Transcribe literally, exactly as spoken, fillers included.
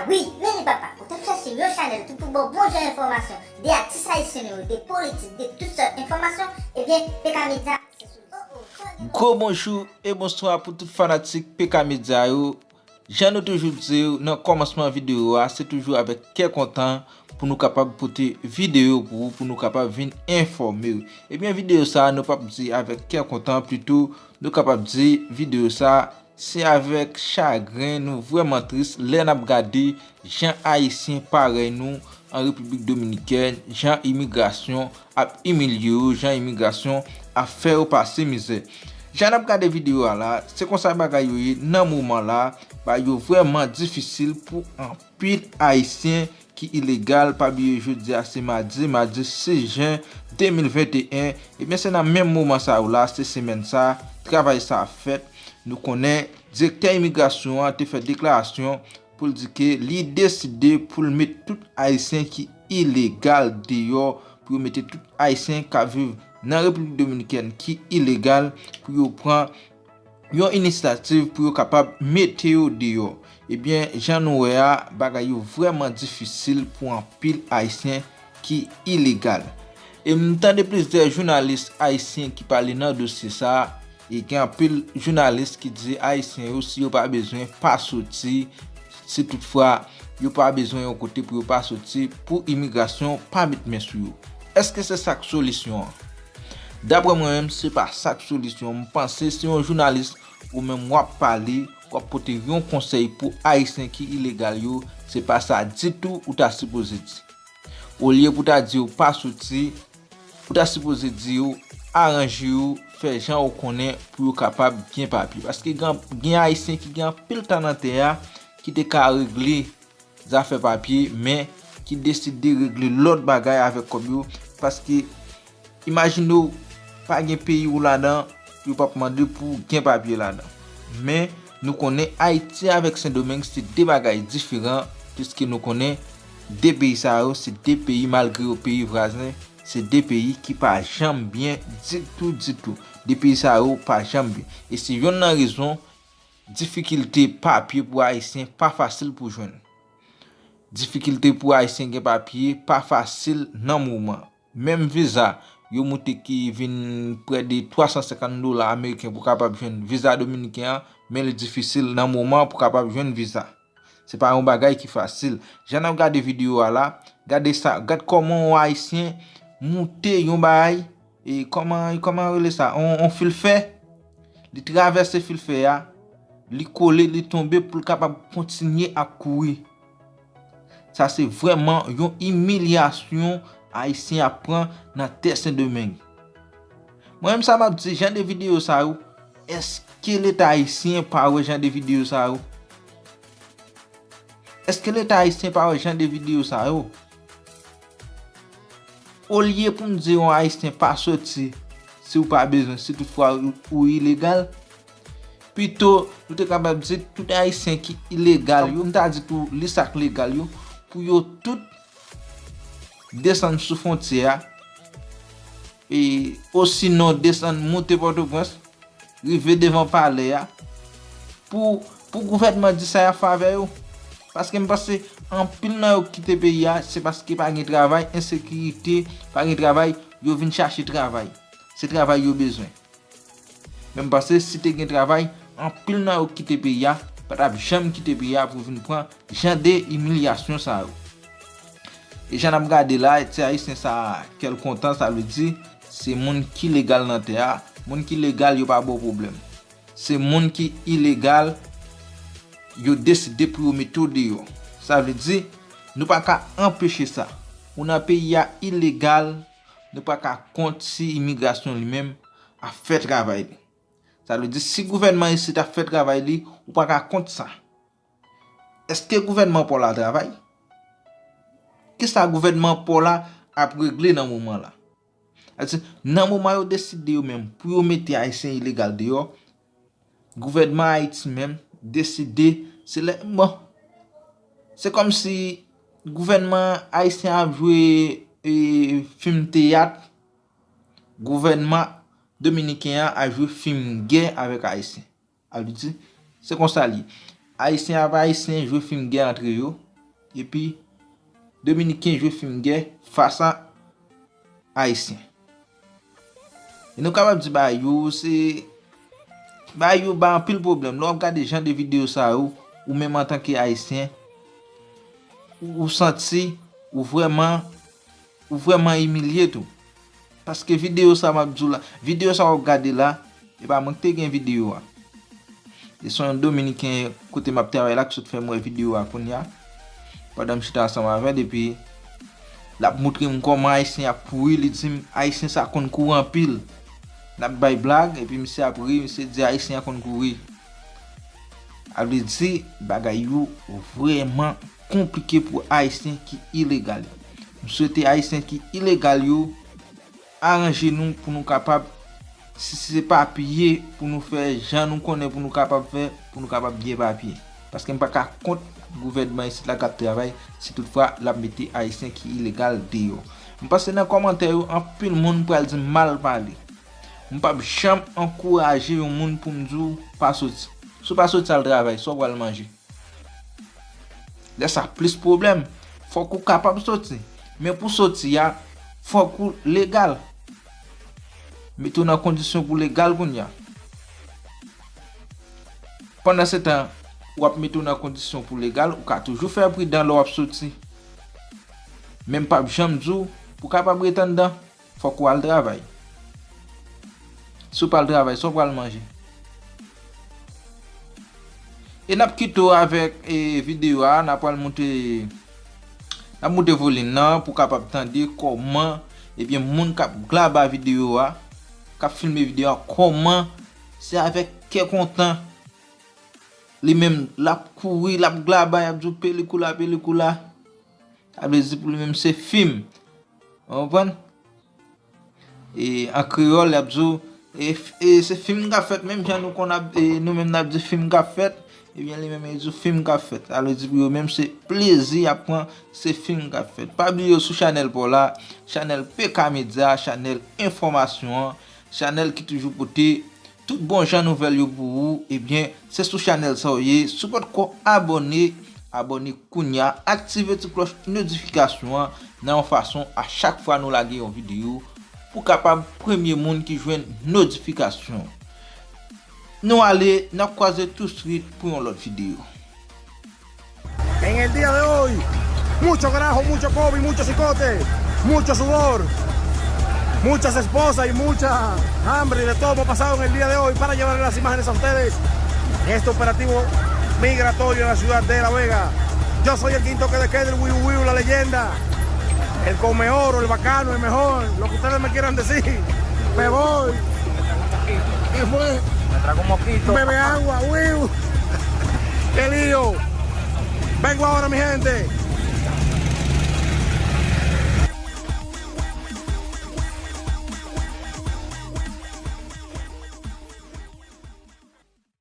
Wi, men li papa, ou t ap chèche yon chanèl ki pou ba w bon jan enfòmasyon de atis ayisyen nou yo, de politik, de tout sòt enfòmasyon, ebyen, P K Media, se sou li. Oh, oh, sa gen Gwo bonjou e bonswa pou tout fanatik P K Media yo. Jan nou toujou di w nan kòmansman videyo a, se toujou avèk kè kontan pou nou kapab pote videyo pou ou, pou nou kapab vin enfòme w. Ebyen, videyo sa a, nou p ap di avèk kè kontan, pito nou kapab di videyo sa a, se avèk chagren nou vrèman tris lè n ap gade jan Ayisyen parèy nou an Repiblik Dominikèn, jan imigrasyon ap imilye yo, jan imigrasyon ap fè yo pase mizè. Jan n ap gade videyo a la, se konsa bagay yo ye nan moman la, bagay yo vrèman difisil pou anpil Ayisyen ki ilegal. Pa bliye jodi a se madi, madi sis jen de mil venteyen. Ebyen, se nan menm moman sa yo la, se semèn sa, travay sa ap fèt. Nou konnen direktè imigrasyon an te fè deklarasyon pou l di ke li deside pou l met tout Ayisyen ki ilegal deyò, pou yo mete tout Ayisyen k ap viv nan Repiblik Dominikèn ki ilegal, pou yo pran yon inisyativ pou yo kapab mete yo deyò. Ebyen, jan nou wè a, bagay yo vrèman difisil pou anpil Ayisyen ki ilegal. E m tande plizyè jounalis ayisyen ki pale nan dosye sa a, e gen anpil jounalis ki di Ayisyen yo, si yo pa bezwen, pa soti, si toutfwa yo pa bezwen yon kote pou yo pa soti, pou imigrasyon pa met men sou yo. Èske se sa k solisyon an? Daprè mwen menm, se pa sa k solisyon. M panse si yon jounalis ou menm w ap pale, w ap pote yon konsèy pou Ayisyen ki ilegal yo, se pa sa ditou ou ta sipoze di. Olye pou ta di yo pa soti, ou ta sipoze di yo aranje yo, fè jan ou konnen pou yo kapab gen papye. Paske gen, gen Ayisyen ki gen anpil tan nan tè a, ki te ka regle zafè papye, men ki deside regle lòt bagay avèk kòb yo, paske imajine w pa gen peyi w ladan, yo p ap mande pou w gen papye ladan. Men, nou konnen Ayiti avèk Sendomeng se de bagay diferan, piske nou konnen de peyi sa yo se de peyi, malgre yo peyi vwazen, se de peyi ki pa janm byen ditou, ditou. De peyi sa yo pa janm byen. E se yonn nan rezon difikilte papye pou Ayisyen pa fasil pou jwenn. Difikilte pou Ayisyen gen papye pa fasil nan moman. Menm viza, yo moute ki vin prè de twa san senkant dola ameriken pou kapab jwenn viza dominiken an, men li difisil nan moman pou kapab jwenn viza. Se pa yon bagay ki fasil. Jan n ap gade videyo a la, gade sa, gad kòman yon Ayisyen moute yon bagay, e kòman, kòman yo rele sa, yon, yon fil fè. Li travèse fil fè a, li kole, li tonbe pou l kapab kontinye ap kouri. Sa se vrèman yon imilyasyon Ayisyen ap pran nan tè Sendomeng. Mwen menm sa m ap di, jan de videyo sa yo, èske Leta ayisyen pa wè jan de videyo sa yo? Èske Leta ayisyen pa wè jan de videyo sa yo? Olye pou m di yon Ayisyen pa soti si w pa bezwen, si toutfwa ou, ou ilegal, pito nou te kapab di tout Ayisyen ki ilegal yo, m ta di tou li sa k legal yo, pou yo tout desann sou fwontyè a, e osinon desann moute Pòtoprens, rive devan palè a, pou, pou gouvènman di sa y ap fè avè yo. Paske m panse anpil nan yo ki kite peyi a, se paske pa gen travay, ensekirite, pa gen travay, yo vin chache travay. Se travay yo bezwen. Men m panse si te gen travay, anpil nan yo ki kite peyi a pa t ap janm kite peyi a pou vin pran jan de imilyasyon sa yo. E jan n ap gade la, ti ayisyen sa a, kè l kontan, sa vle di, se moun ki legal nan tè a. Moun ki legal, yo pa ba w pwoblèm. Se moun ki ilegal, yo deside pou yo mete w deyò. Sa vle di, nou pa ka anpeche sa. Ou nan peyi a ilegal, nou pa ka kont si imigrasyon li menm ap fè travay li. Sa vle di, si gouvènman isit ap fè travay li, ou pa ka kont sa. Èske gouvènman pa w la travay? Kisa gouvènman pa w la ap regle nan moman la? Sa vle di, nan moman yo deside yo menm pou yo mete ayisyen ilegal deyò, gouvènman Ayiti menm deside, se lè, bon, se kòmsi gouvènman ayisyen ap jwe, e, fim teyat, gouvènman dominiken an ap jwe fim gè avèk ayisyen. Sa vle di, se konsa l ye. Ayisyen avèk ayisyen jwe fim gè antre yo. epi Dominiken jwe fim gè fas a Ayisyen. E nou kapab di bagay yo, se bagay yo bay anpil pwoblèm. Lè w ap gade jan de videyo sa yo, ou menm antanke Ayisyen, ou, ou santi ou vrèman, ou vrèman imilye tou. Paske videyo sa m ap di w la, videyo sa w ap gade la, e pa mwen ki te gen videyo a. E se yon Dominiken kote m ap travay la ki sot fè m wè videyo a kounye a. Pandan m chita ansanm avè l, epi l ap moutre m kòman Ayisyen ap kouri, li di m Ayisyen sa konn kouri anpil. N ap bay blag, epi misye ap ri, misye di Ayisyen an konn kouri. A vle di, bagay yo vrèman konplike pou Ayisyen ki ilegal yo. M swete Ayisyen ki ilegal yo aranje nou pou nou kapab, si se papye pou nou fè, jan nou konnen pou nou kapab fè, pou nou kapab gen papye. Paske m pa ka kont gouvènman isit la k ap travay, si toutfwa l ap mete Ayisyen ki ilegal deyò. M panse nan kòmantè yo, anpil moun pral di m mal pale. M p ap janm ankouraje yon moun pou m di w pa soti. Si w pa soti al travay, sa w pral manje? Lè sa plis pwoblèm. Fòk ou kapab soti. Men pou soti a, fòk ou legal. Mete w nan kondisyon pou legal kounye a. Pandan se tan, w ap mete w nan kondisyon pou legal, ou ka toujou fè pridan lè w ap soti. Men m p ap janm di w pou w kapab ret anndan. Fòk ou al travay. Si w pa al travay, sa w pral manje? E n ap kite w avèk, e, videyo a, n ap pral moute, n ap moute volim nan pou w kapab tande kòman, ebyen, moun k ap glaba videyo a, k ap filme videyo a, kòman se avèk kè kontan li menm l ap kouri, l ap glaba, y ap di w pelikoula, pelikoula. Sa vle di pou li menm se fim. Ou konprann? E an kreyòl, y ap di w, e, f- e se fim k ap fèt, menm jan nou konn ap, e, nou menm n ap di fim k ap fèt, ebyen, li menm, li di w fim k ap fèt. Sa vle di pou yo menm, se plezi y ap pran, se fim k ap fèt. Pa bliye w sou chanèl pa w la, chanèl P K Media, chanèl enfòmasyon an, chanèl ki toujou pote tout bon jan nouvèl yo pou ou, ebyen, se sou chanèl sa w ye. Si w potko abòne, abòne kounye a, aktive ti klòch notifikasyon an nan yon fason a chak fwa nou lage yon videyo pou w kapab premye moun ki jwenn notifikasyon. Nou ale, n ap kwaze touswit pou yon lòt videyo. En el día de hoy, mucho carajo, mucho COVID, mucho cicote, mucho sudor, muchas esposas y mucha hambre y de todo hemos pasado en el día de hoy para llevarle las imágenes a ustedes en este operativo migratorio en la ciudad de La Vega. Yo soy el quinto que de Kedel, Wiu Wiu, la leyenda, el come oro, el bacano, el mejor, lo que ustedes me quieran decir. Me voy. ¿Qué fue? Me trago un mosquito. Bebe agua, Wiu. Qué lío. Vengo ahora, mi gente.